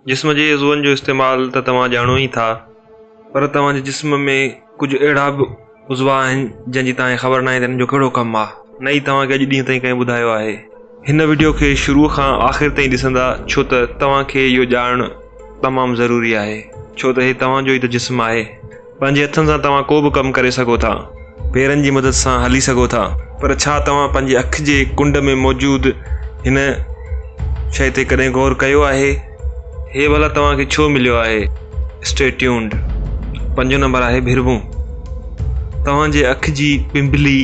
جسم جي عضون جو استعمال ته توهان ڄاڻو ئي ٿا پر توهان جي جسم ۾ ڪجهه اهڙا به عضوا آهن جنهن جي توهان کي خبر ناهي ته انهن جو ڪهڙو ڪم آهي نه ئي توهان کي اڄ ڏينهن تائين ڪنهن ٻڌايو آهي. هن وڊيو کي شروع کان آخر تائين ڏسندا ڇو ته توهان کي اهو ڄاڻڻ تمام ضروري آهي ڇو ته هي توهان جو ئي ته جسم آهي. پنهنجي هٿن سان توهان ڪو به ڪم ڪري سگهو ٿا، پيرن جي مدد سان هلي سگهو ٿا، پر ڇا توهان پنهنجي اک جي ڪنڊ ۾ موجود هن شيء تي ڪڏهن غور ڪيو آهي؟ هي ڀلا توهان کي ڇو مليو آهي؟ Stay tuned. پنجون نمبر آهي ڀرون. توهان جي اک جي پنبلي،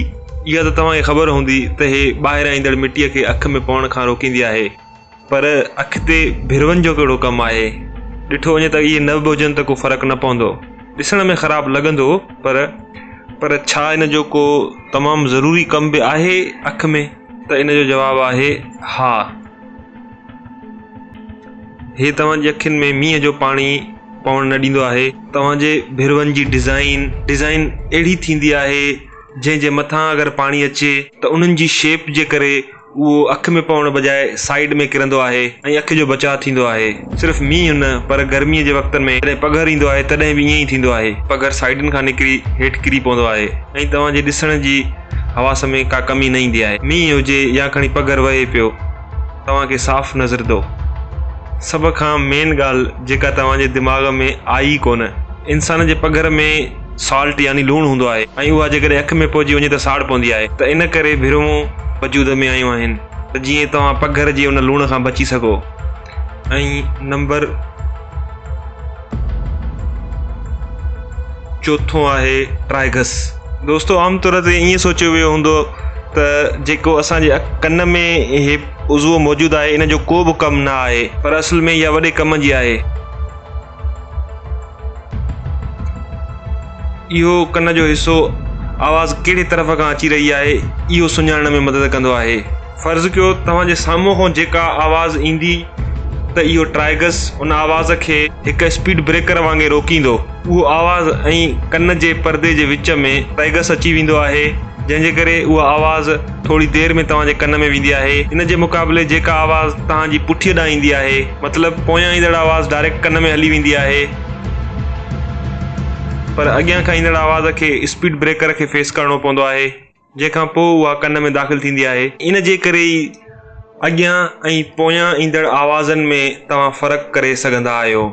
اها ته توهان کي خبر هوندي ته هي ٻاهران ايندڙ مٽيء کي اک ۾ پوڻ کان روڪيندي آهي. پر اک تي ڀرون جو ڪهڙو ڪم آهي؟ ڏٺو وڃي ته اهي نه به هجن ته ڪو فرق نه پوندو. ڏسڻ ۾ خراب لڳندو پر پر ڇا ان جو ڪو تمام ضروري ڪم به آهي اک ۾؟ ته ان جو جواب آهي ها. هي توهان جي اکين ۾ مينهن جو پاڻي پوڻ نه ڏيندو آهي. توهان جي ڀرون جي ڊزائين ڊزائين اهڙي ٿيندي آهي جنهن جي مٿان اگر پاڻي اچي ته انهن جي شيپ جي ڪري اهو اک ۾ پوڻ بجاء سائيڊ ۾ ڪرندو آهي ۽ اک جو بچاء ٿيندو آهي. صرف مينهن نه پر گرميء جي وقتن ۾ جڏهن پگهر ايندو آهي تڏهن به ائين ئي ٿيندو آهي. پگهر سائيڊن کان نڪري هيٺ ڪري پوندو آهي ۽ توهان جي ڏسڻ جي حواس ۾ ڪا ڪمي نه ايندي آهي. مينهن هجي يا کڻي پگهر وهي پيو توهان کي صاف نظر ايندو. سڀ کان مين ڳالهه جيڪا توهان جي دماغ ۾ آئي ئي ڪونه. انسان جي پگهر ۾ سالٽ يعني لوڻ هوندو آهي ۽ اها جيڪڏهن اک ۾ پئجي وڃي ته ساڙ پوندي آهي ته ان ڪري ڀرون وجود ۾ آيون آهن ته جيئن توهان پگهر جي ان لوڻ کان بچي سگهو. ۽ نمبر چوٿون آهي ٽرائگس. دوستو عام طور تي ائين سوچيو ويو هوندو ته جيڪو اسان جي ڪن ۾ هي عضوو موجود آهي ان جو ڪو به ڪم نه آهي پر اصل ۾ اها وڏي ڪم جي آهي. اهو ڪن جو حصو آواز ڪهڙي طرف کان اچي رهي آهي اهو سڃاڻڻ ۾ مدد ڪندو آهي. فرض ڪيو توهان جي سامهون کان جيڪا آواز ايندي ته اهو ٽرائگس ان آواز کي هڪ اسپيڊ بريڪر وانگي روڪيندو. اهو آواز ۽ ڪن جي پردي جي وچ ۾ ٽرائگس اچي ويندو آهي جنهن جي ڪري اها آواز ٿوري دير ۾ توهان جي ڪن ۾ ويندي آهي. ان جي مقابلي جيڪا آواز توهان جي پٺيء ڏانهن ايندي آهي. مطلب پويان ايندڙ آواز ڊائريڪٽ ڪن ۾ هلي ويندي آهي پر اڳيان کان ايندڙ آواز کي اسپيڊ بريڪر کي فيس ڪرڻو پوندو آهي جنهن کان پوء اها ڪن ۾ داخل ٿيندي آهي. ان جي ڪري ئي اڳيان ۽ پويان ايندڙ آوازن ۾ توهان فرق ڪري سگهندا آهيو.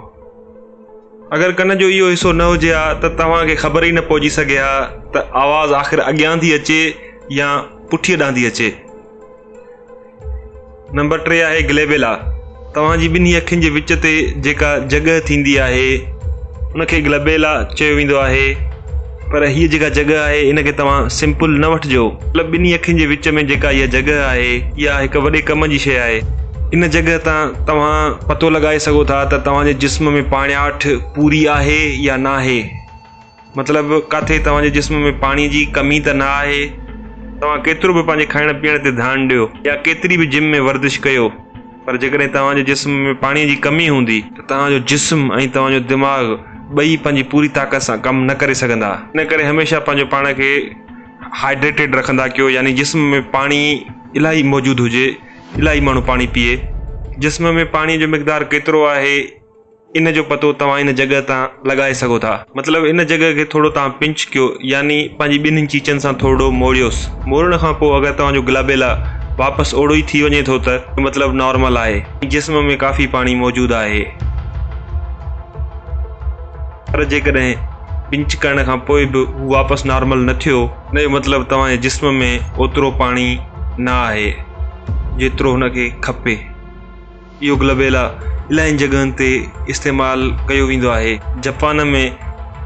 اگر ڪن جو اهو حصو نه هجي ها ته توهان کي خبر ئي نه پئجي سگهي ها ته آواز آخر اڳيان ٿي اچي يا پٺيء ڏانهن ٿي اچي. نمبر 3 آهي گليبيلا. توهان جي ٻنهي اکين جي وچ تي جيڪا جڳهه ٿيندي آهي ان کي گلبيلا چيو ويندو آهي پر هيء جيڪا جڳهه آهي ان کي توهان سمپل نه وٺجو. مطلب ٻنهي اکين جي وچ ۾ جيڪا اها جڳهه آهي اها هڪ وڏي ڪم جي شيء آهي. ان جڳهه تان توهان پتو لڳائي سگهو ٿا ته توهان جي جسم ۾ پاڻياٺ پوري آهي يا ناهي. مطلب ڪاٿي توهان جي جسم ۾ پاڻي جي ڪمي ته نه آهي. توهان ڪيترو به پنهنجي کائڻ پيئڻ تي ڌيان ڏيو يا ڪيتري به جم ۾ ورزش ڪيو پر جيڪڏهن توهان جي جسم ۾ پاڻي جي ڪمي هوندي ته توهان جو جسم ۽ توهان جو دماغ ٻئي پنهنجي پوري طاقت سان ڪم نه ڪري سگهندا. ان ڪري هميشه پنهنجو پاڻ کي هائيڊريٽيڊ رکندا ڪيو يعني جسم ۾ پاڻي الاهي موجود هجي، الاهي ماڻهو پاڻي پيئي. جسم ۾ پاڻي جو مقدار ڪيترو آهي ان جو پتو توهان ان جڳهه تان لڳائي سگهو ٿا. مطلب ان جڳهه کي ٿورو توهان پنچ ڪيو يعني پنهنجي ٻنهين چيچن سان ٿورڙو موڙيوس. موڙڻ کان پوء اگر توهان جو گلابيلا واپس اوڙو ئي ٿي وڃي ٿو ته مطلب نارمل آهي ۽ جسم ۾ ڪافي پاڻي موجود آهي. پر جيڪڏهن پنچ ڪرڻ کان پوء به هو واپس نارمل نه ٿيو ان جو مطلب توهان جي جسم ۾ اوترو پاڻي نه آهي جيترو هن کي کپي. اهو گلبيلا الاهين جڳهن تي استعمال ڪيو ويندو آهي. جپان ۾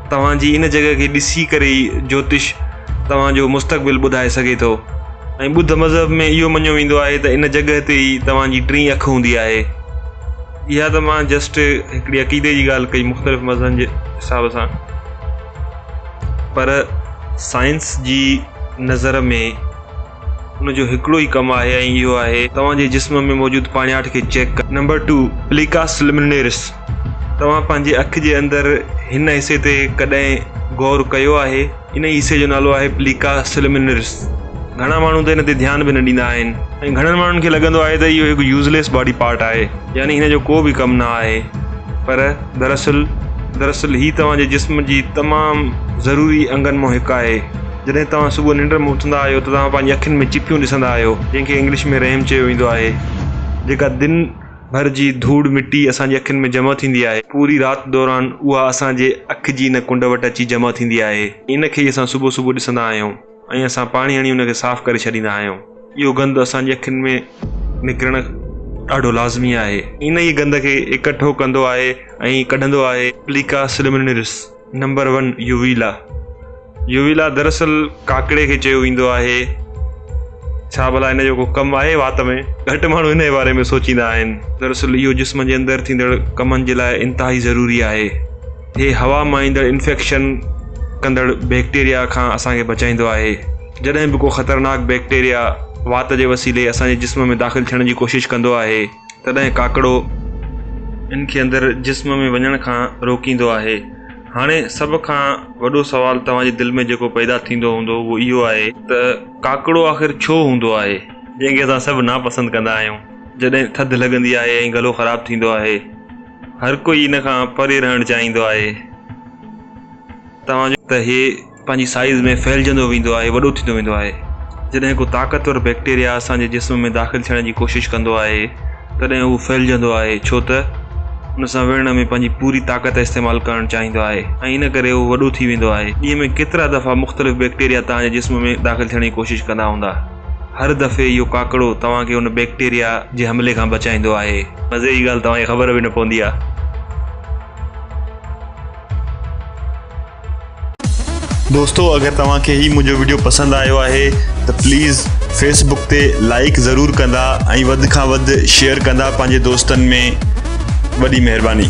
توهان جي ان جڳهه کي ڏسي ڪري ئي جوتش توهان جو مستقبل ٻڌائي سگهي ٿو ۽ ٻڌ مذهب ۾ اهو مڃيو ويندو آهي ته ان جڳهه تي ئي توهان جي ٽين اک هوندي آهي. اها ته مان جسٽ هڪڙي عقيدي جي ڳالهه ڪئي مختلف مذهبن جي حساب سان پر سائنس جي نظر ۾ ان جو هڪڙو ئي ڪم آهي ۽ اهو آهي توهان جي جسم ۾ موجود پاڻياٺ کي چيڪ ڪرڻ. نمبر ٽو، پليڪا سلمنيرس، توهان پنهنجي اک جي اندر هن حصي تي ڪڏهن غور ڪيو آهي؟ انهي حصي جو نالو آهي پليڪا سلمنيرس. گهڻا ماڻهو ته ان تي ڌيان به نه ڏيندا آهن ۽ گهڻن ماڻهن کي لڳندو آهي ته اهو هڪ يوزليس باڊي پارٽ آهي يعني هن جو ڪو به ڪم نه آهي. پر دراصل دراصل هي توهان جي جسم جي تمام ضروري انگن مان هڪ آهي. جڏهن توهان صبح ننڊ مان اٿندا آهيو ته توهان پنهنجي اکين ۾ چپيون ڏسندا آهيو جنهن کي انگلش ۾ ريم چيو ويندو آهي جيڪا دن ڀر جي ڌوڙ مٽي اسان جي اکين ۾ جمع ٿيندي آهي. پوري رات دوران اها اسان جي اک جي ان ڪنڊ وٽ اچي جمع ٿيندي آهي. ان کي ئي اسان صبح صبح ڏسندا آهيون ۽ اسان پاڻي هڻي ان کي صاف ڪري ڇڏيندا آهيون. اهو گند اسان جي اکين ۾ نڪرڻ ڏاڍو لازمي آهي. انهيء گند کي اڪٺو ڪندو آهي ۽ ڪڍندو آهي پليڪا سلمنرس. نمبر ون يوويلا يوويلا دراصل ڪاڪڙي کي چيو ويندو آهي. ڇا ڀلا ان جو ڪو ڪم آهي وات ۾؟ گهٽ ماڻهو انهيء باري ۾ سوچيندا آهن. دراصل اهو جسم جي اندر ٿيندڙ ڪمن جي لاء انتهائي ضروري آهي. هي هوا مان ايندڙ انفيڪشن ڪندڙ بيڪٽيريا کان اسان کي بچائيندو آهي. جڏهن به ڪو خطرناڪ بيڪٽيريا وات جي وسيلي اسان جي جسم ۾ داخل ٿيڻ جي ڪوشش ڪندو آهي تڏهن ڪاڪڙو ان کي اندر جسم ۾ وڃڻ کان روڪيندو آهي. هاڻي سڀ کان وڏو سوال توهان جي دل ۾ جيڪو پيدا ٿيندو هوندو اهو اهو آهي ته ڪاڪڙو آخر ڇو هوندو آهي؟ جنهن کي اسان سڀ ناپسند ڪندا آهيون. جڏهن ٿڌ لڳندي آهي ۽ گلو خراب ٿيندو آهي هر ڪوئي ان کان پري رهڻ چاهيندو آهي. توهان جو ته هي پنهنجي سائيز ۾ ڦهلجندو ويندو آهي، وڏو ٿيندو ويندو آهي. جڏهن ڪو طاقتور بيڪٽيريا اسان جي جسم ۾ داخل ٿيڻ جي ڪوشش ڪندو آهي، تڏهن اهو ڦهلجندو آهي، ڇو ته ان سان وڙهڻ ۾ پنهنجي پوري طاقت استعمال ڪرڻ چاهيندو آهي ۽ ان ڪري اهو وڏو ٿي ويندو آهي. ڏينهن ۾ ڪيترا دفعا مختلف بيڪٽيريا توهان جي جسم ۾ داخل ٿيڻ جي ڪوشش ڪندا هوندا. هر دفعي اهو ڪاڪڙو توهان کي ان بيڪٽيريا جي حملي کان بچائيندو آهي. مزي جي ڳالهه توهان کي خبر به نه پوندي آهي. دوستو اگر توهان کي هي منهنجو وڊيو پسند آيو آهي ته پليز فيس بڪ تي لائيڪ ضرور ڪندا ۽ وڌ کان وڌ شيئر ڪندا پنهنجي دوستن ۾ وڏي مهرباني.